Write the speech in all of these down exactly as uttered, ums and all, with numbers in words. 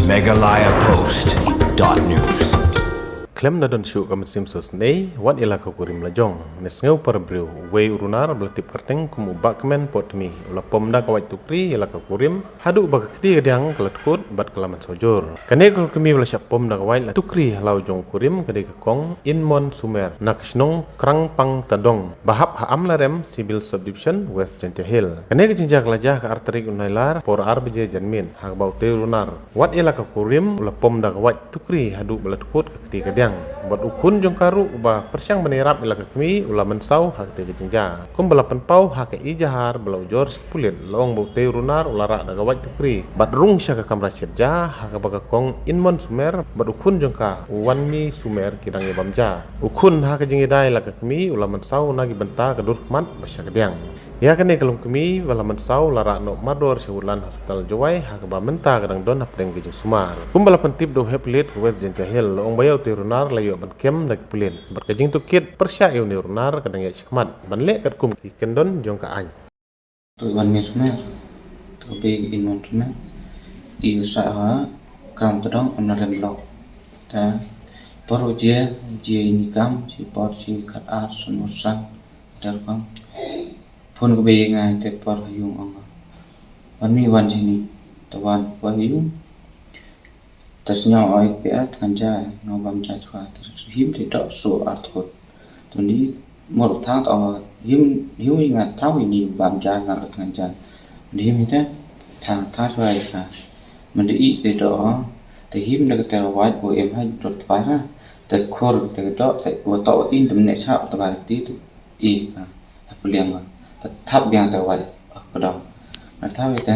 Meghalaya Post dot news. Khlem da don shuh ka mynsiem sngewsynei, wat ïa la ka kurim la jong. Hynne sngew para briew, uwei u runar ba la tip kyrteng kum u Bahkmen Potmi u la pom da ka wait tukri ïa la ka kurim, haduh ba ka kti kadiang ka la dkut bad ka la mynsaw jur. Kane ka longkmie ba la shah pom da ka wait la tukri ha la u jong u kurim ka dei ka kong Inmon Sumer na ka shnong Krangpang Tadong, ba hap ha Amlarem Civil Subdivision, West Jaintia Hills. Kane ka jingjia ka la jia ha ka ar tarik u Nailar por ar baje janmiet, ha kaba utei u runar wat ïa la ka kurim u la pom da ka wait tukri haduh ba la dkut ka kti kadiang. Bad u khun jong ka ruh uba pyrshang ban ïarap ïa la ka kmie u la mynsaw ha katei ka jingjia. Kumba la pynpaw ha ka ejahar ba la ujor sha ki pulit, la ong ba utei u runar u la rah da ka wait tukri bad rung sha ka kamra shet ja, ha kaba ka kong Inmon Sumer bad u khun jong ka u Wanmi Sumer ki dang ïa bam ja. U khun ha ka jingïada ïa la ka kmie u la mynsaw na ki bynta ka dur khmat bad sha kadiang. Ïa kane ka longkmie ba la mynsaw la rah noh mardor sha Woodland Hospital Jowai, ha kaba mynta ka dang don hapdeng ka jingsumar. Kumba la pyntip da u heh pulit ka West Jaintia Hills, la ong ba ïa utei u runar la ïoh ban kem da ki pulit bad ka jingtohkit pyrshah ïa une u runar ka dang ïaid shakhmat ban leh katkum ki kyndon jong ka aiñ. Te u Wanmi Sumer, te u bei Inmon Sumer, i u sah ha Krangpang Tadong, Amlarem Block. Te por u jia, jia ïa i kam shi por shi khat ar san u san. Te rukom phone ka bei ïa nga te por ha ïung, ong ka, Wanmi, wan shane. Te wan poi ha ïung, te sngew oi pia, te ngan ja, nga bam ja shuwa. Te him te doh shuh ar dkut. Te ni mur thang te ong, him, him ïa nga, thaw ïa ni bam ja nga, te ngan ja. Te him te thang, thang shuwa ïa ka. Mynta i te doh, te him da kata ka wait u em ha dot para. Te khur te doh, te wa toh in te mynne cha te ba kti te i ka ha pliang ka. Te thap biang te wait ha ka dong. Na thap ïa te,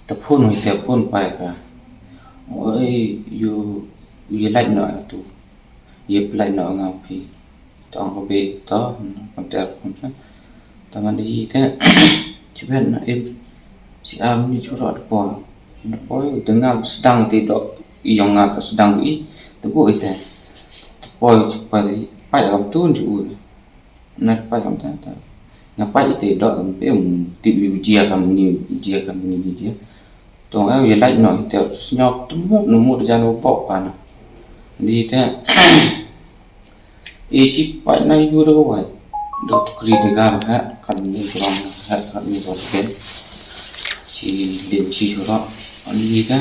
te phone ïa te, phone pai ka. Oi, ïa, ïa lait noh ïa tu. Ïa pynlait noh nga phi. Te ong ka bei to, kam ter phone sa. Te man ïa te, chibet na im si ar ni chura te poi. Te poi, te nga sdang te doh, i ong nga sdang i, te bu i te. Te poi, te poi, pai kam tun chu u. Na pai kam ta, ta. Nga pai i te doh kam pe, um, tip ïa u jia kam ni, jia kam ni jia. Tong eh, ïa lait noh i te, sngew te mut, na mut jan u pok ka na. Di te, i shi pai na ïa u da ka wait. Da tukri da ka ha, kan ni krong ha, kan ni krong pen. Shi lin shi shura. Ani te,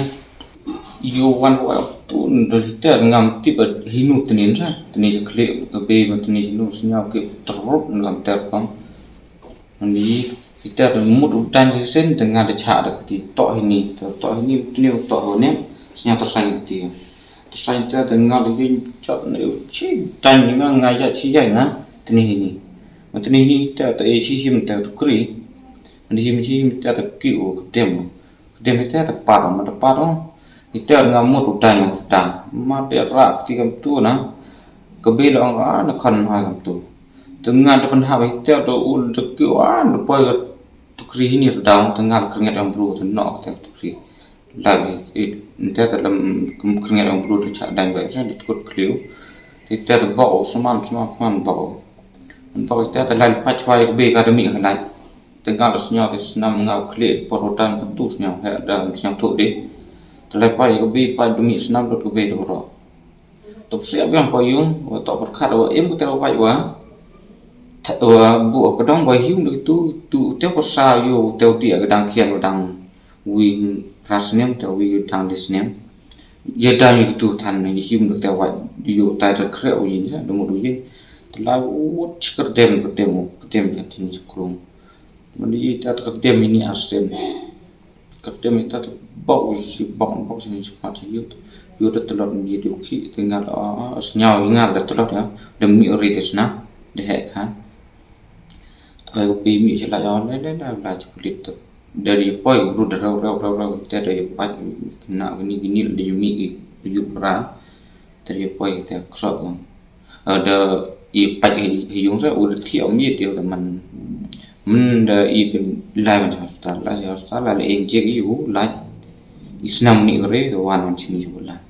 ïa u wan wa tu, da shi te, ngam tip ba hinu tnin sa, tnin sa khlieh, ka bei ba tnin sa nu, sngew ki trup, ngam ter kam. Ani, kita da mut u dan shisien, da nga da chah da kti, toh hini, toh, toh hini, tni u toh hini, snya toh sani kti. Toh sani ta da nga da yin chot na u chi dan nga, nga ya chi ya nga, tni hini. Ma tni hini ta, ta e chi him ta tukri. Ma him chi him ta, ta ki u kdem. Kdem ita ta pat, ma ta pat, ita nga mut u dan u dan. Ma de rak ti kam tu na. Ka bei la ong, ah, na khan ha kam tu. Te nga da pynhap ita da ul da ki, ah, na poi ka tukri hini rdaw, te nga la kyrnget ong bru, te nok te tukri. La ita ta lam kyrnget ong bru, te cha dan ba sa da tukut kliu. Ita ta bok u sman, sman, sman bok. Bok ita ta lai pat chwa ka bei ka da mi ka lai. Te nga da sngew te snam nga u khlieh por u dan ka tu sngew he da sngew tu de. Te lai pat ka bei pat da mi snam dot ka bei da ro. To psiah biang pa yung, wa to pyrkhat wa em ka te wa wait wa. Te wa bu ka dong wa yung da tu, tu te ko sa yu te u ti ka dang khian wa dang wi phra snem, te wi dang li snem. Ïa dang yu tu than na yu him da te wa yu tai da kre u yin sa, da mut u yin. Te la u chikar dem ka dem u, ka dem ka tin yu krung. Mani yu ta ka dem ini arsen. Kyrteng ita te bok u si bok, bok si ni si pat yu. Yu te telot ni yu ki te ngal, ah, sngew ngal da telot ya. Da mi ori te sna, da he kha. Te ko pi mi si la ya, le, le, le, la si pulit te. Da ri poi ru da rau, rau, rau, rau, te da yu pat na gini, gini da yu mi yu pra. Te ri poi te ksok. Ah, da i pat hi, hi yung sa u da thiah mi te da man. Men da i te lai man sa hospital, lai sa hospital, lai injek i u, lai. I snam ni re, da wan man sini u lai.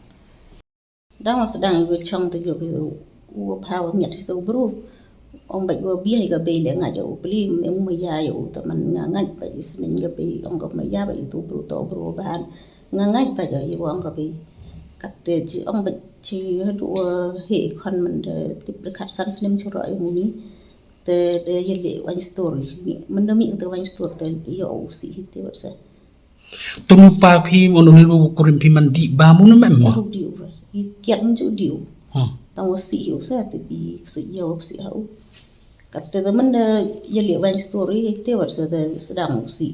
Dang sdang i ba chong te yu ki u pha wa miat so bru. Ong ba yu bia ka bei le nga ja u pli, me u ma ya yu ta man nga nga ba i sning ka bei, ong ka ma ya ba i tu bru to bru ban. Nga ngeit ba ïa i wang ka bi. Kat te ji ong ba ji hadu wa he kon man de tip de kat san snem chura i muni. Te de ye le wine store. Man de mi te wine store te yo u si hi te wat sa. Tunu pa phi mo no ni mo kurim phi man di ba mo no mem mo. Ru di u ra. I kiat nju di u. Hmm. Tang wa si hi u sa te bi su yo si ha u. Kat te de man de ye le wine store hi te wat sa de sedang u si.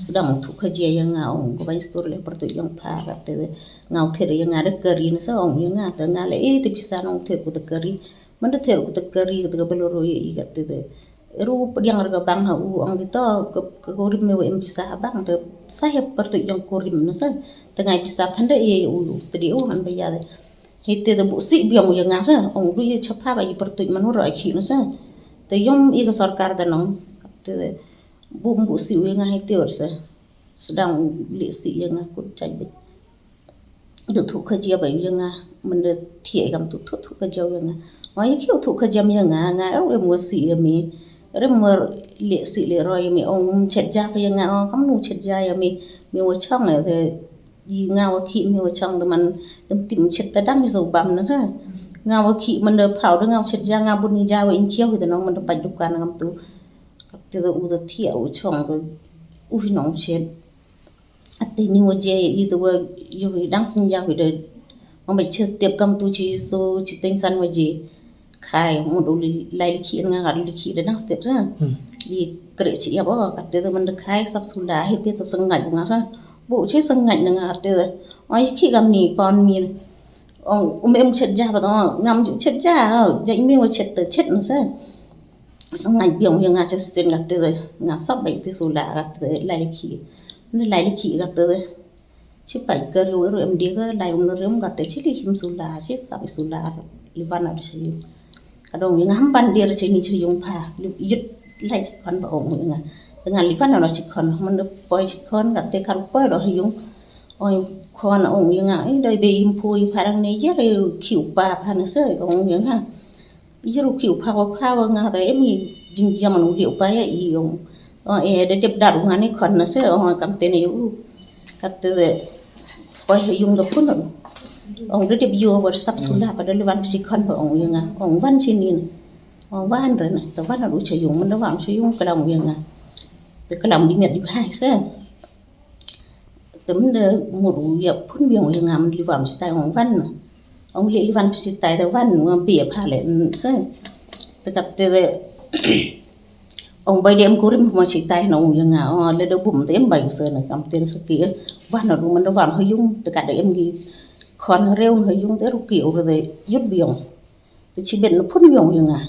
Sedang u thuk khaji ïa nga ong ko wine store le pertu yong pha kat te de. Nga u ther ïa nga de kari na sa ong ïa nga te nga le eh te pisa nong ther ku te kari. Man de ther ku te kari te ka beloro ïa i kat te de. Ru pdiang ra ka bang ha u ong di to ka, ka kurim me wa em pisa ha bang te sa he pertu yong kurim na sa. Te ngai pisa khande ïa u te di u han ba ïa de. Hi te de bu si biang u ïa nga sa ong ru ïa chapa ba i pertu man u ra ki na sa. Te yong i ka sorkar de nong. Te de bu bu si u ïa nga hi te wer sa. Sedang u le si ïa nga kut chai bit. Du thuk khaji ba ïa nga. Man de thiah kam tu thuk thuk khaji ïa nga. Wa ïa ki u thuk khaji ïa nga nga er em wa si ïa me. Rem mer le si le roi ïa me ong chet ja ïa nga ong kam nu chet ja ïa me. Me wa chong ïa de i nga wa ki me wa chong de man dem tim chet ta dang so bam na sa. Nga wa ki man de pau de nga wa chet ja nga bun ni ja wa in kiau hi de nong man de pa dukan ngam tu. Kat te de u de thiah u chong de u hi nong chet. Ate ni wa je i te wa yo i dang sin ja wi de. Ong ba che step kam tu chi so chi teng san wa je. Khai mo do li lai li khi nga ga li khi de dang step sa. Hmm. Li kre chi ya ba kat te de man de khai sap sula hi te te sengai nga sa. Bo che sengai na nga kat te de. Ong i khi kam ni pon mi. Ong um em chet ja ba ngam ju chet ja. Ja i mi wa chet te chet na sa. Sa ngai biang ïa nga sa sen kat te de nga sap bai te sula kat te de lai li khi. Ni lai li khi kat te de. Chi pai ka riu riu em de ka lai um riu kat te chi li him sula chi sap sula li van ar chi. Ka dong ïa nga ham ban de chi ni chi yung pha. Li yut lai chi kon ba ong ïa nga. Te nga li van ar chi kon man de poi chi kon kat te kar poi do yung. Oi kon ong ïa nga. Ai doi be im pui pha dang ne ïa riu khi u pa pha na se ong ïa nga. Ïa ru ki u pha wa pha wa nga ta em i jing jia man u li u pa ïa i ong. O e da dep dar u nga ni khon na se ong kam te ne u. Kat te de. Oi he yung da pun ong. Ong da dep yo wa sap sula pa da le wan si khon ba ong ïa nga. Ong wan si nin. Ong wan re na ta wan u cha yung man da wan cha yung kalam ïa nga. Te kalam di ngat di hai se. Te mende mut u ïa pun biang u ïa nga mende li wan pisitai ong wan. Ong li li wan pisitai te wan nga bia pha le se. Te kat te de ong bai de em kurim ma sitai na u ïa nga ong le de bum te em bai se na kam te se ki wan na du mende wan ha yung te kat de em gi khon ha reu ha yung te ru ki u de yut biang. Te chi bet na phun yong yong nga.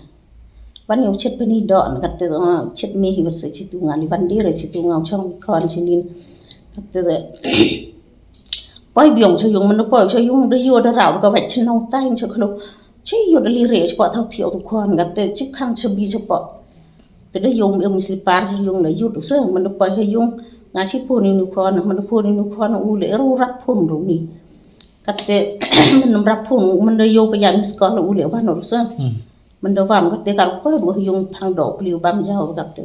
Ban yong chet pani do na kat te chet mi hi wer se chi tu nga li ban dire chi tu nga chong khon chi nin. Kat te poi biong cha yung man poi cha yung de yo de rau ka wet chi nong tai cha khlo. Chi yo de li re chi po thau thiu tu khon kat te chi khang chi bi chi po. Te de yung em si par chi yung de yut se man de poi ha yung nga chi po ni nu khon man de po ni nu khon u le ru rap phun ru ni. Kat te man rap phun man de yo pa ya mis ko u le wan ru se. Man de wan kat te kar pa ru yung thang do pli bam jau kat te.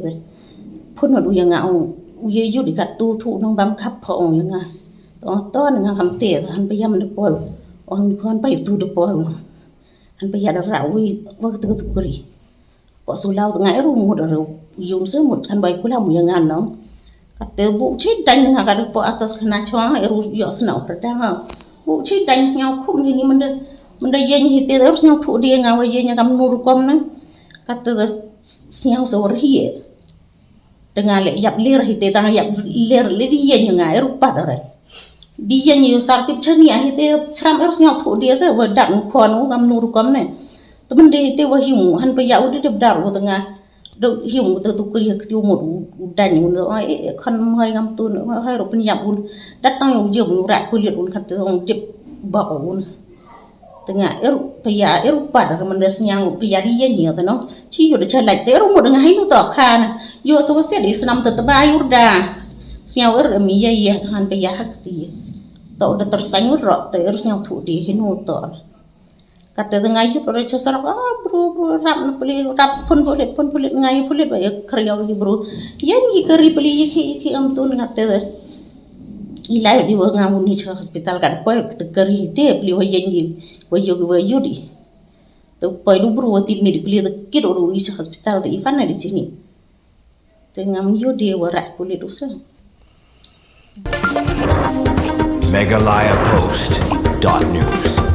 Phun ru ya nga ong u ye yut kat tu thu nong bam khap pho ong ya nga. To to nga kam te han pa ya man de poi. Ong khon pa tu de poi. Han pa ya de ra wi wa tu tu kri. Ko sulau tnga eru mut eru yung se mut kan bai kulam ya ngan no. Kat te bu chi dan nga kat po atas khana chong eru yo snau perdang. Bu chi dan snyau khum ni ni mende mende yen hi te eru snyau thu dia nga wa yen kam nur kom na. Kat te snyau se war hi. Tnga le yap lir hi te tang yap lir le di yen nga eru pat re. Di yen yu sar tip chani ahi te chram er snyau thu dia se wa dak nu khon u gam nu rukom ne. Temen de te wa himu han pa ya u de dep dar u tnga. Do himu te tu kri ha kti u mut u dan u ne ai e khon mai gam tu ne hai ro pen yap u. Dat tang u je u rak ku liet u khat te ong dep ba u. Tnga eru paya eru padar mende snyang paya di yen yen tano. Chi yo de chalai te eru mo de ngai nu to khan. Yo so se di snam te tba yur da. Snyang eru mi ya ya tngan paya hak ti. To de ter sanyu ro te eru snyang thu di hinu to. Kate de ngai yut re cha sarok ah bru bru rap na puli rap pun pulit pun pulit ngai pulit ba ya kri ya wi bru. Yen yi kri puli yi ki yi ki am tu ngate de. I lai di wa ngam uni sha hospital ka poi te kari te pli wa yen yin wa yo wa yo di. Te poi du bru wa ti mi di pli te kit uru i sha hospital te i fan na di sini. Te ngam yo di wa rak puli du sa. Meghalaya Post dot news.